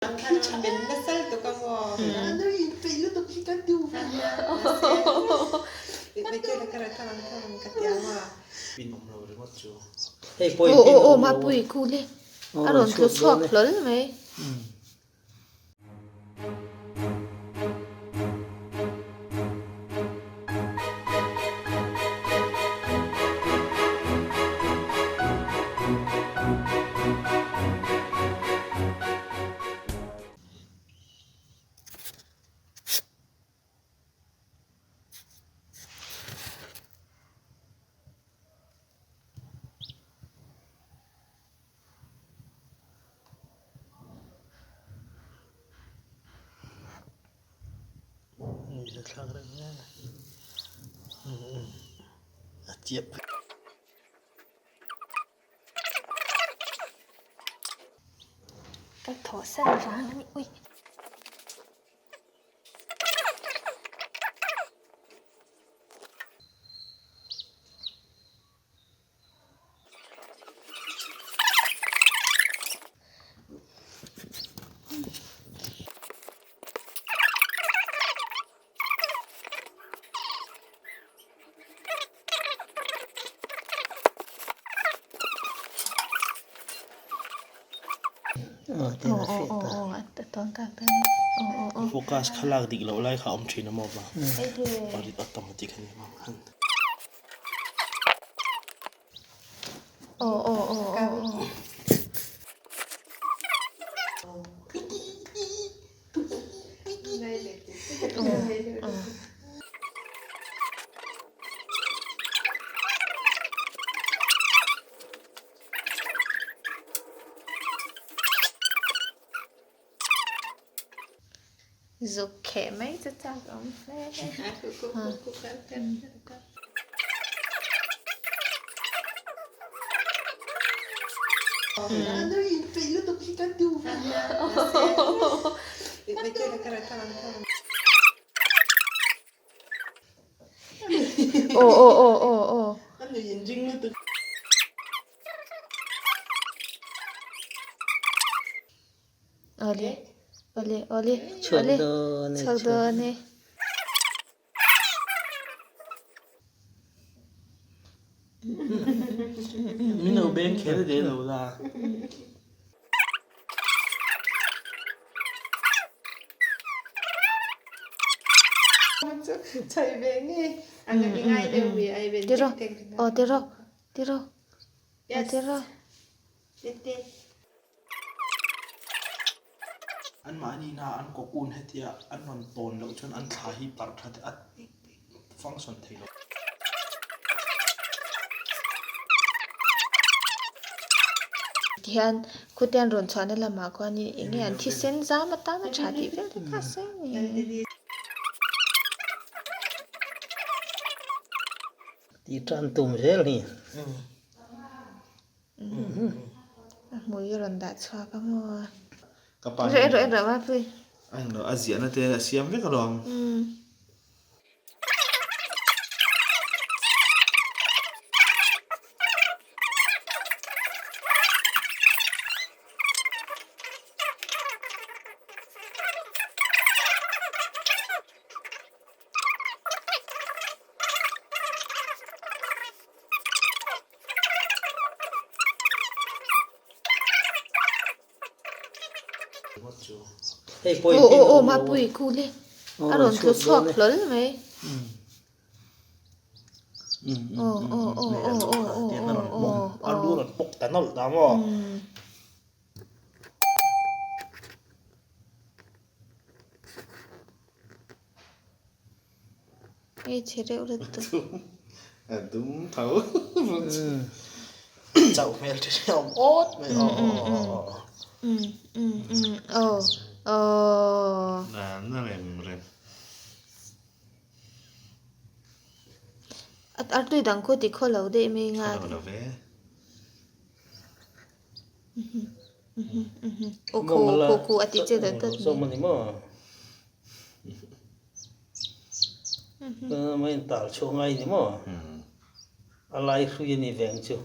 Aw aw aw Mapui kule a rawn tlu chhuak hlawl mai. Ka thawh san vang a ni ui. Focus kha lak dik loh lai kha a awm thin a maw va automatic a ni ang. Zuk kheh mai chu chak awm hle. Aw aw aw aw aw. Awle awle awle awle chhuak dawn e. Min lo beng kher ve lo la. Tiro aw tiro tiro aw tiro. Anmahni ina an cocoon hetia an rawn tawn loh chuan an thla hi parh tha te a function thei lo. Tihian khutian rawn chhuahna lamah khuanin eng nge an thisen zam atana tha tih vel te kha a sawi a ni. Tih tan tum zel hi. A hmui i rawn dah chhuak a maw? Ka pa Reh reh reh va pui. A englo a ziahna te a siam vek alawm. Aw aw aw Mapui kule a rawn tlu chhuak hlawl mai. Aw aw aw aw aw aw aw aw A lu rawn pawk ta nawlh ta maw? Hei chhe reuh lutuk. A dum tho. Chauh hmel ṭhi ṭhi a awm awt mai. Aw aw aw aw. Um um um aw aw. Na na rem rem. A artui dang khaw ti khaw lo daih mai nga. Khaw lo ve. Aw khu khu khu a ti che dat dat mai. Mai in tal chhuak ngai ni maw? A lai hrui a ni veng chu.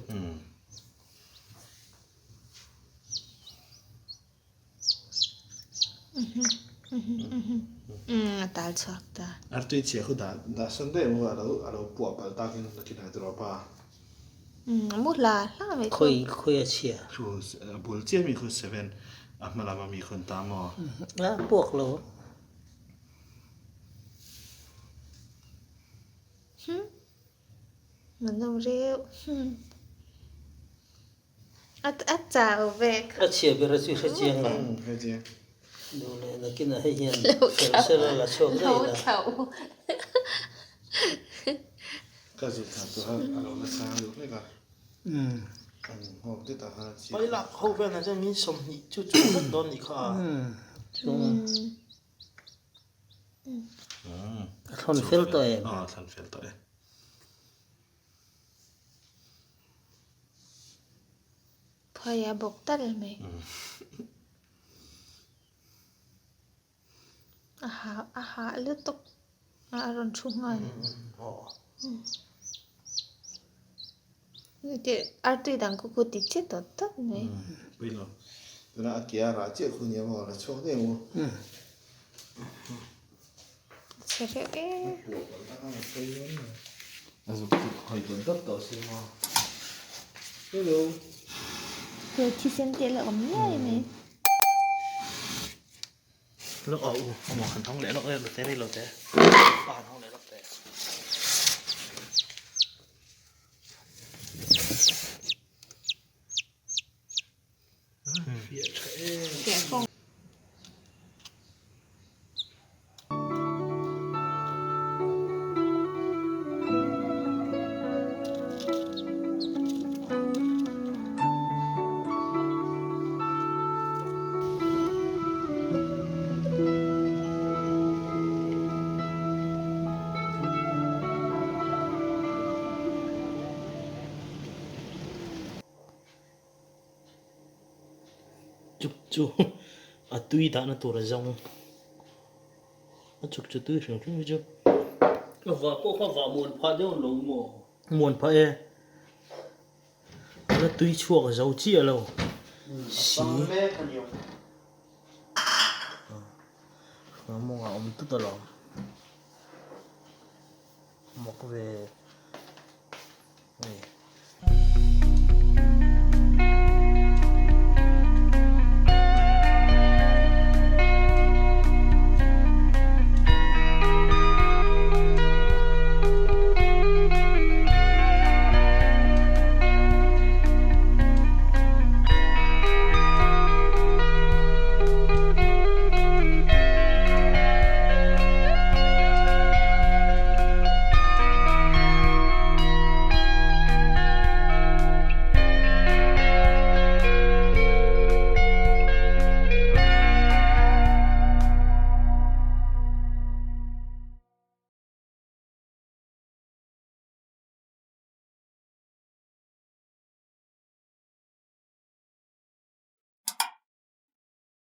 Umm a tal chhuak ta. Artui chhia khu dah dah sawn daih ang u a lo a lo puah palh takin nakin ah tiraw pa. Umm a mu hla hla mai khu. Khawi khawi a chhia. Khu a bul chiah mi khu seven a hma lama mi khu an ta maw. A puak lo. Hum hmuhnawm reuh hum. A a chau ve kha. A chhia ber a chu hre chiang a. Hre chiang. Duh leh nakinah hei hian fel sel a la chhuak daih la. Lo thlauh. Ka zut thla chu a lo la sang deuh hlek a. An nghawk det ah khan a chhia. Pai lak ho vel ah chuan min 20 chu chuang vek dawn nih kha a. A thlawn fel tawh em? A thlawn fel tawh e. Phuai a bawk tal mai. A hah a hah lutuk a a rawn thu nghal. Artui dang khu khu ti che tawt tawt mai. Pui lo. Tuna a ke a rah chiah khu nia maw la chhuak daih ang u. Chhe reuh e. A zuk chu hawi dawt dawt tawh si maw. Hello. He thisen te la awm ngei mai. Lawk a u amaw han hawng leh lawk e lo te rei lo te. A han hawng leh lawk te. Chuk chu a tui dahna tur a zawng a chuk chu tui hrim hrim hi chu. A vah pawh kha vah muan phah deuh lo maw? Muan phah e. La tui chhuak a zo chiah lo si. A mawngah awm tut alawm. Mawk ve.